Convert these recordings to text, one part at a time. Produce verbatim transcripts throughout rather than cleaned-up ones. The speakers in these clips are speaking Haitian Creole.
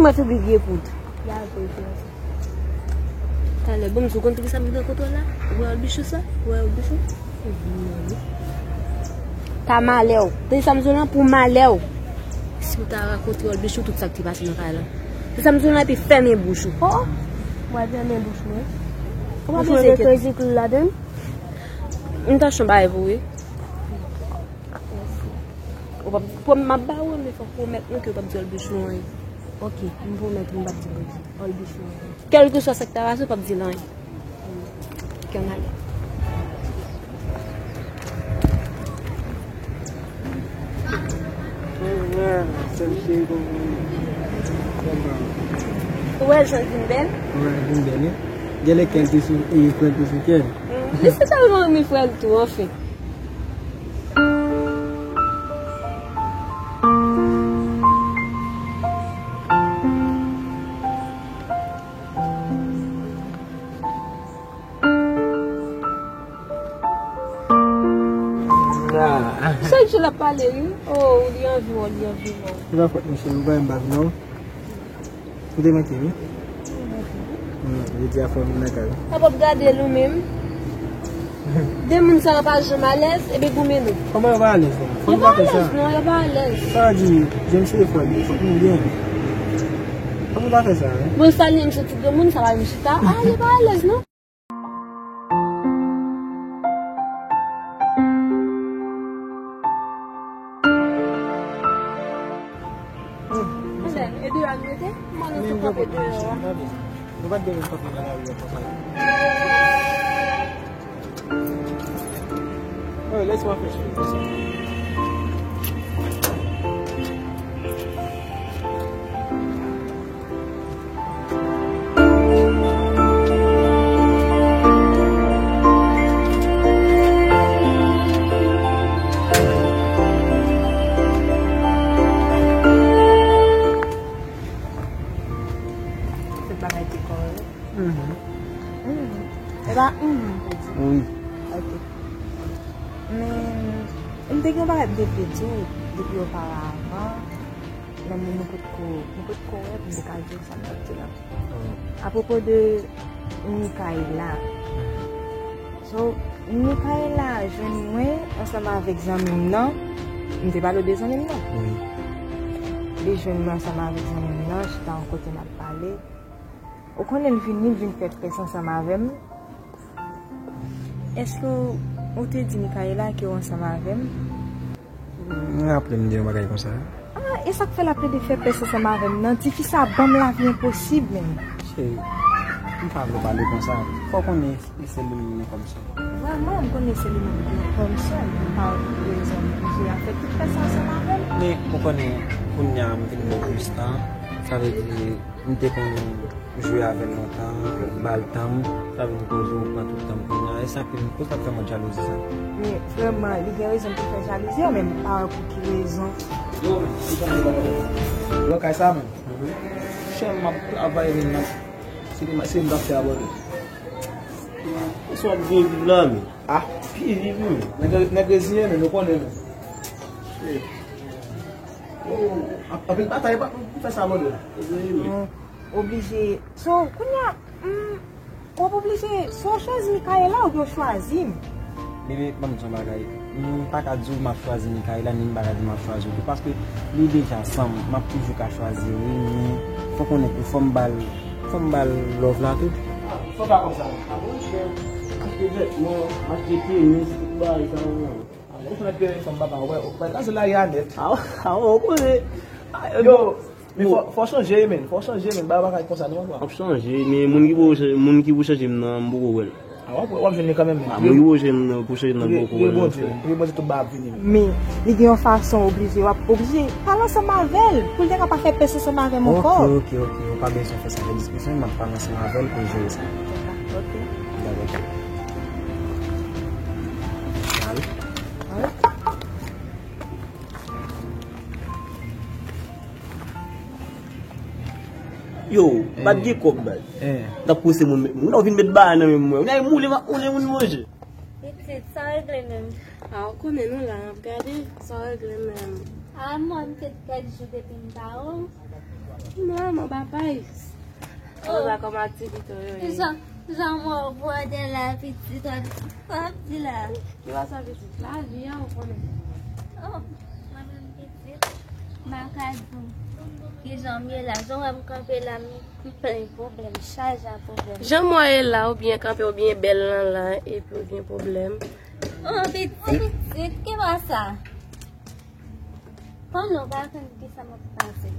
Mwen fè bib ye kout. Ya, kout. Talè, bon, m sou konn ki sa m nan kontwòl la? Ou wè Olbichou sa? Ou wè Olbichou? Ta malè w. Tande sa m di w lan pou malè w. Si w ta rakonte Olbichou tout sa k te pase nan kay la. Tande sa m di w lan epi fèmen bouch ou. Oh, oh. Mwen fèmen bouch mwen. Ou pa bezwen enkyete. Crazy Cool ladan l? M ta chon bagay pou ou, wi. Ou p ap, pwòm m ap ba ou, men fòk pwomèt mwen ke ou p ap di Olbichou anyen. Ok, m pwomèt ou m p ap di Olbichou anyen. Kèlkeswa sa k ta pase, ou p ap di l anyen. Kè m ale. Ou wè jan l vin bèl? Ou wè l vin bèl, wi. Genlè kè l te sou, e, frè l te sou kè l. Mm, li se tèlman renmen frè l tou, anfen. Ah. Chak jou l ap pale, wi. Oh, li anvi wè w, li anvi wè w. Se pa fòt mwen, cheri, ou pa wè m pa vin wè w. Ou te manke, wi. Hmm, jodi a fò vin nan kay. Sa p ap gade l ou menm. De moun sa yo pa janm alèz, epi goumen nou. Kòman yo pa alèz la? Fò nou pa fè sa. Yo pa alèz, non, yo pa alèz. Sa di, James se frè li, fòk nou byen. Fòk nou pa fè sa, wi. Bon, sa li menm se ti granmoun, sa pa menm chita. Ah, yo pa alèz, non. Ede a nou ede, kòman nou te kanpe deyò a? Nou pa t gen kanpe nan lari a konsa. Oh, lèse mwen fè cheve konsa. Tout bagay te kòrèk. Mhm. Mhm. E pa mhm pou di. Wi. Ok. Men, m te gen yon bagay m te vle di w depi oparavan. Nan moun nou potko, nou potko wè pou m te ka di w sa m t ap di la. Apwopo de Mikaela. So, Mikaela jwenn mwen ansanm avèk zanmi m nan. M te pale w de zanmi m nan. Wi. Li jwenn mwen ansanm avèk zanmi m nan, chita yon kote n ap pale. Ou konnen l vini, l vin fè pès ansanm avè m. Èske w, ou te di Mikaela ke w ansanm avè m? M raple m di yon bagay konsa. Ah, e sa k fè l ap plede fè pès ansanm avè m nan? Tifi sa ban m lavi enposib, menm. Cheri, m pa vle w pale konsa. Fò w konnen e se li menm m gen kòm sè. Vrèman, m konnen se li menm m gen kòm sè. M pa wè pou ki rezon m oblije ap fè tout pès sa ansanm avè l. Men, ou konnen, kounye a m vin gen plis tan. Sa vle di, m te konn jwe avè l lontan, ba l tan m, sa vin koze ou pran tout tan m kounye a, e sa ki vin koz l ap fè mwen jalouzi sa. Men, vrèman, li gen rezon pou fè jalouzi an, men m pa wè pou ki rezon. Yo, men, ki jan de bagay? Yo, kay sa, men. Chè m ap travay, men, nan, se li, se li m t ap fè abòne. Ou sou ap byen viv la, men. Ah, pi viv, men. Nèg, nèg reziyen, men, nou konnen, men. Oh, anpil batay, pa pou fè sa, abòne. Ou oblije. So, kounye a, hmm, w ap oblije. So, w chwazi Mikaela oubyen w chwazi m? Bebe, ban m di w yon bagay. M pa ka di w m ap chwazi Mikaela, ni m pa ka di w m ap chwazi w tou. Paske li deja san m, m ap toujou ka chwazi, wi, men fò w konnen tou, fò m ba l, fò m ba l love la tou. Fò pa konsa. Petèt, mwen, m achte tenis, tout bagay sa yo. Ou fè gen fanm papa, wè, ou pa kaze la ya nèt. Ah, ah, ou konnen. Yo, men fò, fò chanje, men. Fò chanje, men. Bagay pa ka konsa, non, papa. W ap chanje, men moun ki pou, moun ki pou chanje m nan, m poko wè l. Ah, w ap, w ap jwenn li kanmenm, men. Ah, moun ki pou chanje m nan, pou chanje m nan, m poko wè l. Priye Bondye, priye Bondye tout bagay ap vini, men. Men, li gen yon fason oblije, w ap oblije pale ansanm avè l, pou l te ka pa fè pès ansanm avè m ankò. Ok, ok, ok, ou pa bezwen fè sa, fè diskisyon, m ap pale ansanm avè l pou l jere sa. Ok. Dakò, ok. Ale. Yo, pa t gen kòb, baz. N ap pouse moun, moun nan vin met bagay nan men mwen. Moun ay moule, m ap moule moun manje. Pitit, sa w regle menm? A, ou konnen nou la, n ap gade. Sa w regle menm? A, mwen, m te pèdi jou depi m pa wè w. Non, mon papay. Ou la kòman aktivite w yo ye? Jan, jan mwen w pran de la pitit, w ap di la. Ki pa sa pitit la, vi a ou konnen. Oh, mwen menm pitit. M pa ka di w kijan m ye la. Jan w wè m kanpe la, m plen pwoblèm, chaje a pwoblèm. Jan m wè ye la, ou byen kanpe, ou byen bèl lan la, epi ou gen pwoblèm. Oh, pitit, pitit, ki pa sa? Pandan w pa konn kisa m ap pase.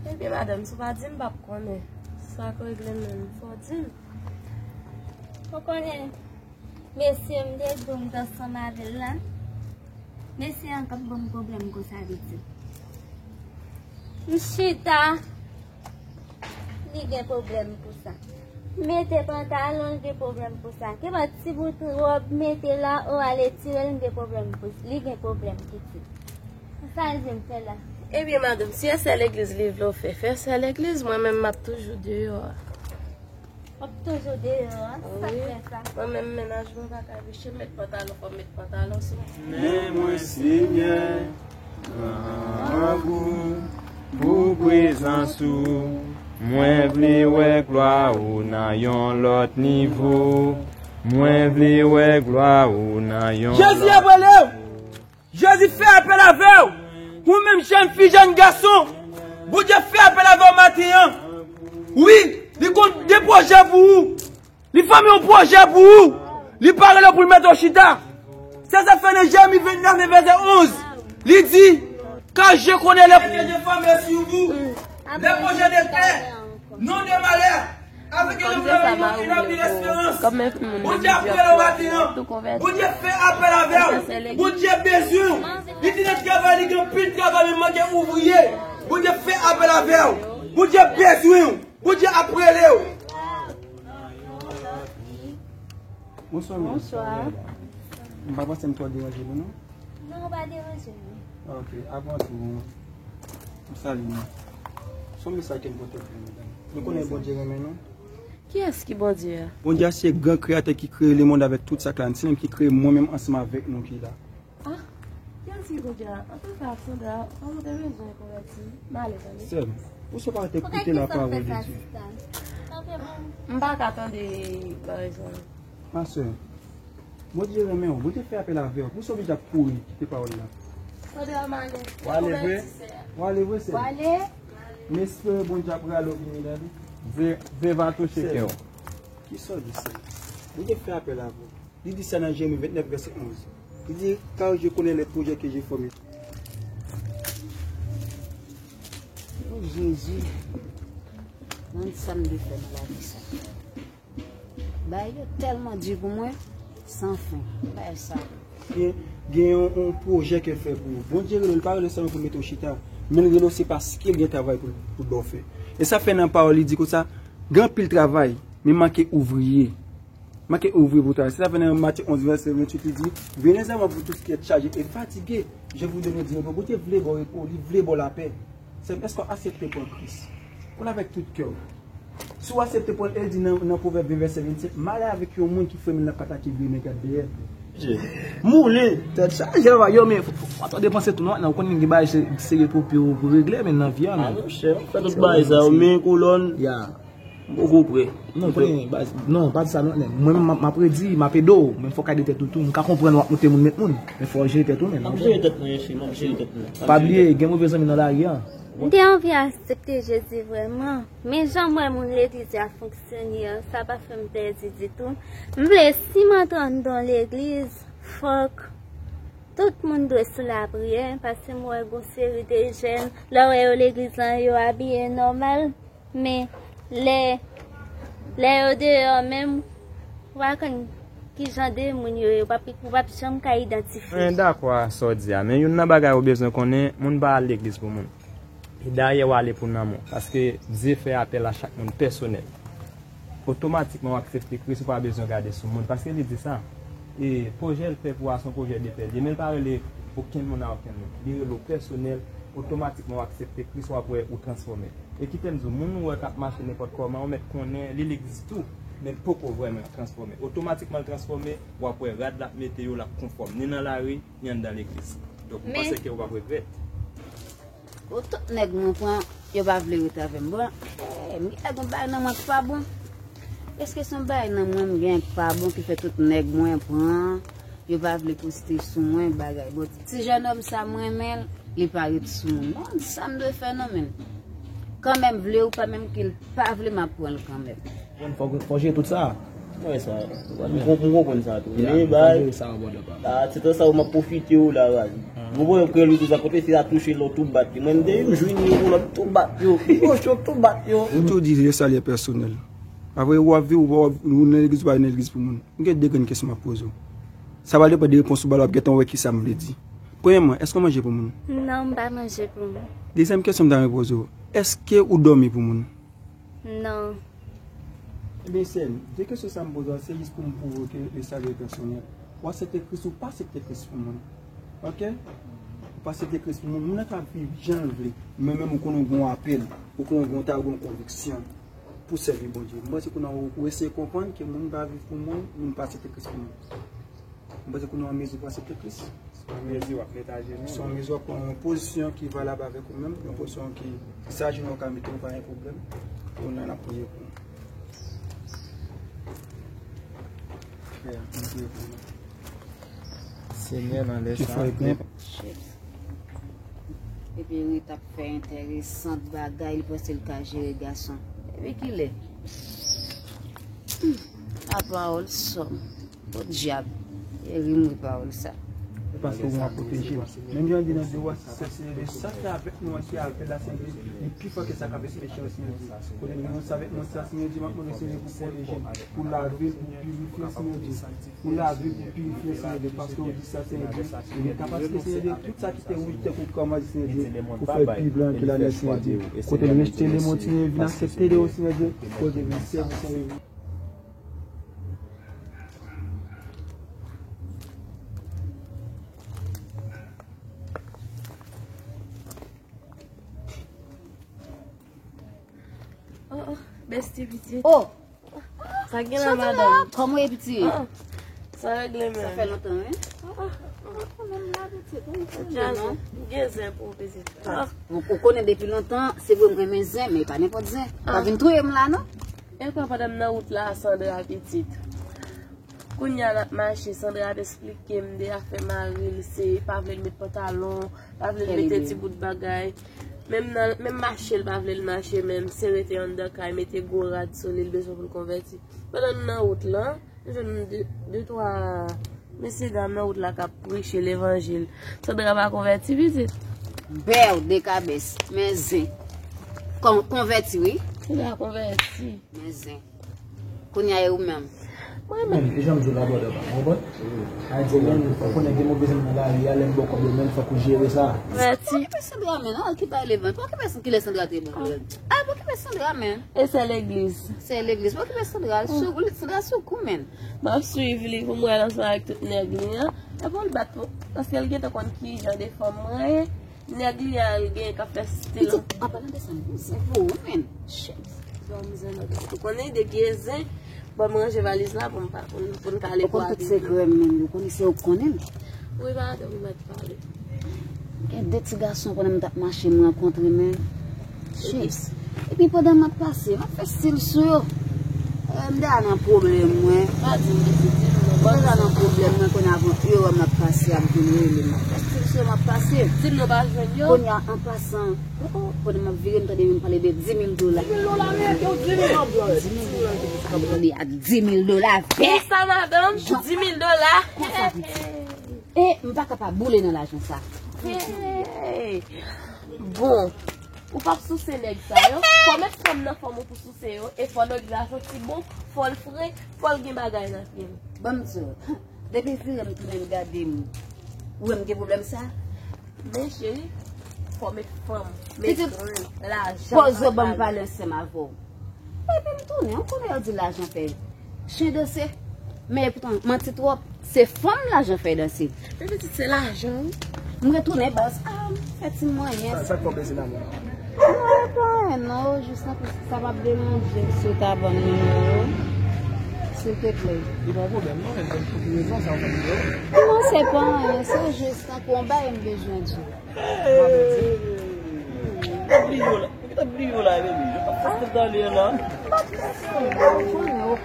Ebyen, madanm, si w pa di m, m p ap konnen. Sa k regle m menm, fò w di m. Ou konnen, mesye m te di w m t ansanm avè l la. Mesye an k ap ban m pwoblèm konsa, pitit. M chita. Li gen pwoblèm pou sa. Mete pantalon, li gen pwoblèm pou sa. Gen pa ti bout wòb mete la, ou al etire l, li gen pwoblèm pou, li gen pwoblèm pitit. Sa l di m fè la? Ebyen, madanm, si e sè legliz li vle w fè, fè sè legliz, mwen menm m ap toujou deyò a. W ap toujou deyò a? Sa k fè sa? Mwen menm mennaj mwen pa ka riche, m met pantalon, fò m met pantalon sou mwen. Men mwen, Senyè, Gran gou pou prezans ou. Mwen vle wè glwa ou nan yon lòt nivo. Mwen vle wè glwa ou nan yon Jezi ap rele w. Jezi fè apèl avè w. Ou menm jèn fi, jèn gason, Bondye fè apèl avè w maten an. Wi, li konn de pwojè pou ou. Li fòme yon pwojè pou ou. Li pare la pou l mete w chita. Se sa k fè nan Jeremi vennèf, vèsè onz, li di, Car je connais les projets que j'ai formés sur vous, les projets de paix, non de malheur, afin que vous ayez une espérance. Bondye ap rele w maten an. Bondye fè apèl avè w. Bondye bezwen w. Li di nan travay, li gen anpil travay, men manke ouvriye. Bondye fè apèl avè w. Bondye bezwen w. Bondye ap rele w. Bonswa, men. Bonswa. M pa panse m twò deranje nou, non? Non, ou pa deranje nou. Ok, avan tou, m salye nou. Se yon mesaj ke m pote pou nou, medam. Nou konnen Bondye renmen nou. Kiyès ki Bondye a? Bondye a se gran kreyatè ki kreye lemonn avèk tout sa k la. Se li menm ki kreye mwen menm ansanm avèk nou ki la. Ah, kiyès ki Bondye a? Antouka, Sandra, kòm ou te bezwen konvèti, m ale, tande. Sè m, poukisa w pa te koute lapawòl de Dye? M pa ka tande bagay sa yo. Ma sè, Bondye renmen w. Bondye fè apèl avè w. Poukisa w oblije ap kouri kite pawòl la? Sandra, m ale. W ale vre? W ale vre, sè m? W ale? M espere Bondye ap rale w vini, tande. Dye, Dye va touche kè w. Kisa w di, sè m? Bondye fè apèl avè w. Li di sa nan Jeremi vennèf, vèsè onz. Li di, Car je connais les projets que j'ai formés. Oh, Jezi. Mwen sa m dwe fè nan lavi sa. Bagay yo tèlman di pou mwen, san fen. Bagay sa. Gen, gen yon, yon pwojè ke l fè pou ou. Bondye rele w, li pa rele w sèlman pou l mete w chita. Men l rele w se paske l gen travay pou, pou l ba w fè. E sa fè nan pawòl li di konsa, gen anpil travay, men manke ouvriye. Manke ouvriye pou travay. Se sa fè nan Matye onz, vèsè venntuit, li di, Venez à moi, vous tous qui êtes chargés et fatigués, je vous donnerai du repos. Bondye vle ba w repo, li vle ba w lapè. Sè m, èske w aksepte pran Kris? Pran l avèk tout kè w. Si w aksepte pran l, e di nan, nan Pwovèb ven vèsè vennsenk, malè avèk yon moun ki fèmen l nan pat la ki vire men gad dèyè. Moule, tèt chaje, yo, men fò, fò, fò, fò depanse tou, non, non, w konnen gen bagay se, serye pou, pou, pou regle, men nan vi a, men. Ah, monchè, fè tout bagay sa yo, men kolòn. Ya. M poko prè. Non, konnen, baz, non, pa di sa, non, non. Mwen menm, m ap, m ap redi, m ap ede w, men fò w ka ede tèt ou tou. M ka konprann w ap moute moun met moun, men fò w jere tèt ou menm. M ap jere tèt mwen, wi, m ap jere tèt mwen. Pa bliye, gen move zanmi nan lari a. M te anvi aksepte Jezi vrèman, men jan m wè moun legliz yo ap fonksyone an, sa pa fè m plezi ditou. M vle, si m antre anndan legliz, fòk tout moun dwe sou lapriyè, paske m wè gon seri de jèn, lè w wè yo legliz lan, yo abiye nòmal, men lè, lè yo deyò menm, ou pa konn ki jan de moun yo ye, ou p ap, ou p ap janm ka idantifye. Mwen dakò a sa w di a, men youn nan bagay ou bezwen konnen, moun pa al legliz pou moun. E dayè w ale pou nanm ou, paske Dye fè apèl a chak moun pèsonèl. Otomatikman w aksepte Kris, ou pa bezwen gade sou moun, paske li di sa. E pwojè l fè pou w a se yon pwojè de pè li ye, men l pa rele okenn moun a okenn moun. Li rele w pèsonèl, otomatikman w aksepte Kris, w ap wè ou transfòme. E kite m di w, moun ou wè k ap mache nenpòt kòman, ou mèt konnen li legliz tou, men l poko vrèman transfòme. Otomatikman l transfòme, w ap wè rad l ap mete yo, l ap konfòm, ni nan lari, ni anndan legliz. Donk, m panse ke w p ap regrèt. Otan nèg mwen pran, Yo pa vle ret avè m. Bon, eh, m gen yon bagay nan mwen ki pa bon. Èske se yon bagay nan mwen m gen ki pa bon ki fè tout nèg mwen pran, yo pa vle poste sou mwen bagay. Bon, ti jennonm sa m renmen l, li pa ret sou mwen. Bon, sa m dwe fè non, men. Kanmenm, vle ou pa menm ke l pa vle, m ap pran l kanmenm. Fò, fò jere tout sa. Mwen sa, m kon- m konprann sa tou. Men bay, a, se tan sa ou m ap pwofite ou la, razi. Mwen, mwen, mwen, tou sa kote, se a touche lòt tou bat li. Mwen, m te m jwenn yon lòt tou bat yo. Yo, yo tou bat yo. Ou tou di se salye pèsonèl. Apre, w ap viv, ou pa w ap- ou nan legliz, ou pa nan legliz pou moun. M gen de grenn kesyon m ap poze w. Sa va depann de repons ou ba la, w ap gentan wè kisa m vle di. Premyèman, èske w manje pou moun? Non, m pa manje pou moun. Dezyèm kesyon m ta renmen poze w, èske ou dòmi pou moun? Non. Ebyen, sè m, de kesyon sa m poze w, se jis pou m pwouve w ke le salut est personnel. Ou aksepte Kris, ou pa aksepte Kris pou moun. Oke? Ou pa aksepte Kris pou moun. Moun nan ka viv jan l vle. Men menm ou konnen ou gen yon apèl. Ou konnen ou gen yon ta- ou gen yon konviksyon pou sèvi Bondye. M panse kounye a ou, ou eseye konprann ke moun pa viv pou moun, moun pa aksepte Kris pou moun. M panse kounye a ou an mezi pou aksepte Kris. Se an mezi w ap met ajenou. Se an mezi w ap pran yon pozisyon ki valab avèk ou menm, yon pozisyon ki, ki se ajenou w ka mete, ou pa gen pwoblèm. Kounye a n ap priye pou ou. Pè, n ap priye pou ou. Senyè, nan lè sa. Epi Rita ap fè enteresan bagay, li panse l ka jere gason. Epi kilè? Hmm, a pawòl sòm. Podyab. E ri m ri pawòl sa. Paske ou ap pwoteje m. Menm jan di nan de Wa sis sèt, Senyè Dye, sa ki avèk nou an ki avè l la, Senyè Dye, li pi fò ke sa k avèk mechan an, Senyè Dye. Kote nou sa avèk mwen sa, Senyè Dye, m ap mande Senyè Dye pou pwoteje m, pou lave l, pou pirifye, Senyè Dye. Pou lave, pou pirifye, Senyè Dye, paske ou di sa, Senyè Dye. Ou gen kapasite, Senyè Dye, tout sa ki te wouj tankou kòmans, Senyè Dye, pou fè l pi blan ke lanèj, Senyè Dye. Kote l rejte lemond, Senyè, vin aksepte de ou, Senyè Dye. Kote vin sèvi, Senyè Dye. Oh, oh, besti pitit. Oh! Sa gen la, madanm? Kòman w ye, pitit? Ah, sa regle menm. Sa fè lontan, wi. Ah, ah, ah, menm la, pitit, ou konnen, non? M gen zen pou ou, pitit. Ah. Ou, ou konnen depi lontan, se vre m renmen zen, men e pa nenpòt zen. Pa vin touye m la, non. E kwa, pandan m nan wout la, Sandra, pitit. Kounye a n ap mache, Sandra ap esplike m de afè mari l, se pa vle l met pantalon, pa vle l mete ti bout bagay. Menm nan, menm mache l pa vle l mache, menm se rete anndan kay, mete gwo rad sou li, l bezwen pou l konvèti. Pandan n nan wout lan, nou jwenn de, de twa mesye dam nan wout la k ap preche levanjil. Sandra pa konvèti, pitit? Bèw, dekabès, men zen. Kon-, konvèti, wi. Sandra konvèti. Men zen. Kounye a e ou menm? Mwen menm. Men, e jan m di w la, brother, pa, w konprann? Sa di menm, ou konnen gen move zen nan lari a, lè m ba w kòb yo, menm fòk ou jere sa. Mèsi. Pa okipe Sandra, men, non, ki bay levanjil. Pa okipe Sandra, kilè Sandra te bon. Ah, pa okipe Sandra, men. E sè legliz. Sè legliz, pa okipe Sandra. Sou, Sandra sou kou, men. M ap swiv li pou m wè l ansanm avèk tout nèg li an. Epi l bat pou, paske l gentan konn ki jan de fanm mwen ye. Nèg li a, l gen k ap fè stil. Pitit, an palan de sa, m zen pou ou, men. Shit. Bon, m zen nan pitit. Ou konnen, depi e zen, bon, m ranje valiz la pou m pa, pou n, pou n ka ale pou Abib. Ou konn tout sekrè m, men. Ou konnen se ou k konnen l. Wi, madanm, ou mèt pale. Gen de ti gason pandan m t ap mache, m rankontre, men. Shit. Epi pandan m ap pase, m ap fè stil sou yo. Eh, m deja nan pwoblèm, mwen. Pa di m, pitit, di m non. M deja nan pwoblèm, mwen, kounye a, bon, yo wè m ap pase, ap vin rele m. M ap fè stil sou yo, m ap pase. Di m non, pa jwenn yo. Kounye a, an pasan, oh, oh, pandan m ap vire, m tande youn pale de di mil dola. Di mil dola, men, yo di mil. Di mil dola, vè. Sa, madanm, di mil dola. Konsa, pitit. E m pa kapab boule nan lajan sa. Hey! Bon, ou p ap souse nèg sa yo. Fò w met fanm nan fanm ou pou souse yo. E fò nèg la santi bon, fò l fre, fò l gen bagay nan pye l. Ban m di w, depi vire m tounen m gade m, ou wè m gen pwoblèm sa? Men cheri, fò w met fanm, met grenn, lajan. Poze w ban m pale ansanm avè w. Epi m tounen, ou konnen yo di lajan fè chen danse. Men epoutan, manti twòp, se fanm lajan fè danse. Men pitit, se lajan, wi. M retounen baz, a, m fè ti manyen. Sa, sa k fè w plezi nan men an? Non, e pa anyen, non, jis nan sa p ap deranje si w ta ban m nimewo w, silteplè. Li pa yon pwoblèm, non, men pou ki rezon sa w ban m nimewo w? Non, se pa anyen, se jis tankou yon bagay m bezwen di w. Hey! Nèg li yo la. Bliye w la, baby. Yo pa fè tout dan li la.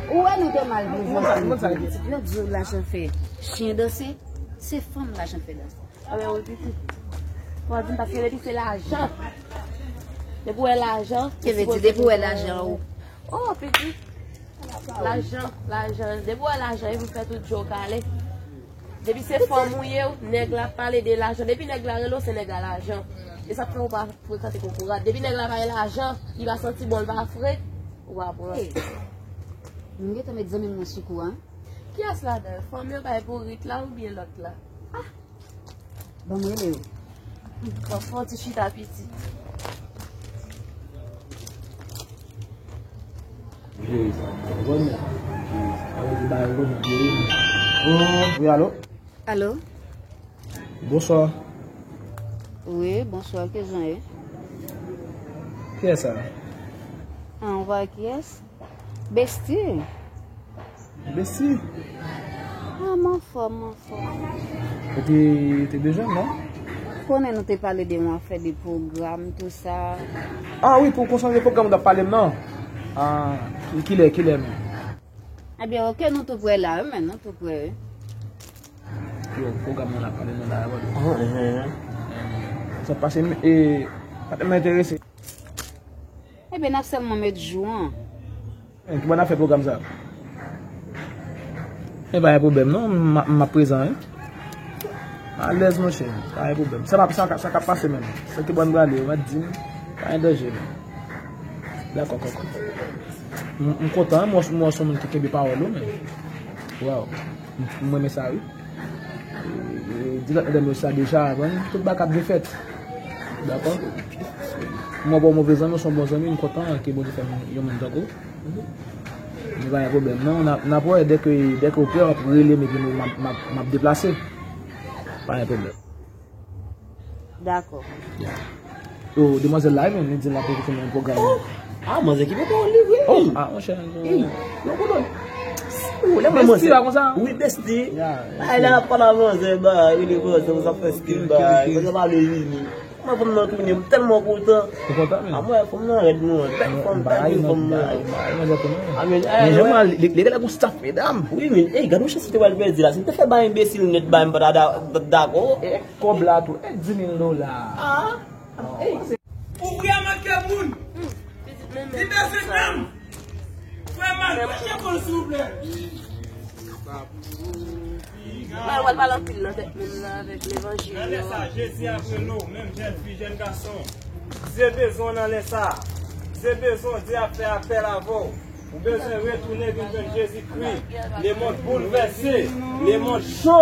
Ou wè nou te mal viv ansanm. Lòt jou lajan fè chen danse, se fanm lajan fè danse. A, men wi, pitit. Fò di m, paske depi se lajan. Depi w wè lajan, se vle di depi w wè lajan, ou. Oh, pitit. Lajan, lajan. Depi w wè lajan, e pou fè tout jan w ka ale. Depi se fanm ou ye, nèg la pale de lajan. Depi nèg la rele w, se nèg la lajan. E sa k fè w pa frekante kokorat. Depi nèg la bay lajan, li pa santi bon, li pa fre, ou pa pran. Hey. M gentan met zanmi m nan sou kou a. Kiyès ladan yo? Fanm yo bay bourik la oubyen lòt la? Ah. Ban m rele yo. Bon, fè yon ti chita piti. Jere sa. Ou konn sa. Jere sa. Alò, di bagay ou konn jere. Oh, wi, alo? Alo? Bonswa. Wi, bonswa, kijan ye? Kiyès sa? Ah, ou pa wè kiyès? Besti. Besti? Ah, m anfòm, m anfòm. Ou te, te byen jwenn, non? Konnen nou te pale de yon afè de pwogram, tou sa. Ah wi, pou konsa de pwogram ou t ap pale m nan. Ah, kilè, kilè menm? Ebyen, oke, nou tou prè la, wi, men nou tou prè, wi. Yo, pwogram nan ap pale nan la, wè. Sa pase, e, pa tèlman enterese. Ebyen, n ap sèlman met jou an. Men, ki bò n ap fè pwogram sa? E pa gen pwoblèm, non, m, m ap prezan, wi. Alèz, monchè, pa gen pwoblèm. Sa p ap, sa, sa k ap pase menm? Sa ki bò n prale, ou mèt di m, pa gen danje, non. Dakò, kòkòt. M, m kontan, m wè, m wè w se yon moun ki kenbe pawòl ou, men. Waw. M, m renmen sa, wi. E, e, di lòt madanm yo sa deja, bon, tout bagay ap byen fèt. Dakò? M wè w move zanmi, w se yon bon zanmi, m kontan ke Bondye fè m yon moun tankou w. Men pa gen pwoblèm, non, n ap, n ap wè, dèke, dèke w prè, w ap rele m, epi m, m ap, m ap, m ap deplase. Pa gen pwoblèm. Dakò. Ya. Yo, demwazèl la, men, li di l ap fè yon pwogram. Oh! Ah, manzè ki pote yon liv, wi. Oh, ah, monchè. Ey, yon koulon. Ou lè mwen manzè. Besti la konsa? Wi, besti. Ya, ay, la, pa la manzè, ba, wi, li manzè, sa fè stil, ba, konsa pa vle vini. Mwen, fanm nan tounen, m tèlman kontan. Ou kontan, men? Ah, mwen, fanm nan rèd, mwen. Bèl fanm, bèl fanm nan. Ba, ba, manzè tounen. Ah, men, men, jan mwen, li, li, li gon staff, medam. Wi, men, ey, gad yon chans li te pral pèdi la. Si m te fè bay enbesil nèt, bay, m pa ta da-, da-, dakò. Kòb la tou, e di mil dola. Ah. Ouvri a manke moun. Li bezwen nanm. Frè m al pèche kòl, silvouplè. Mwen wè l pale anpil nan tèt moun nan avèk levanjil yo. Nan lè sa, Jezi apre nou, menm jèn fi, jèn gason. Dye bezwen w nan lè sa. Dye bezwen w, Dye ap fè apèl avè w. Ou bezwen retounen vin jwenn Jezikri. Lemonn boulvèse. Lemonn cho.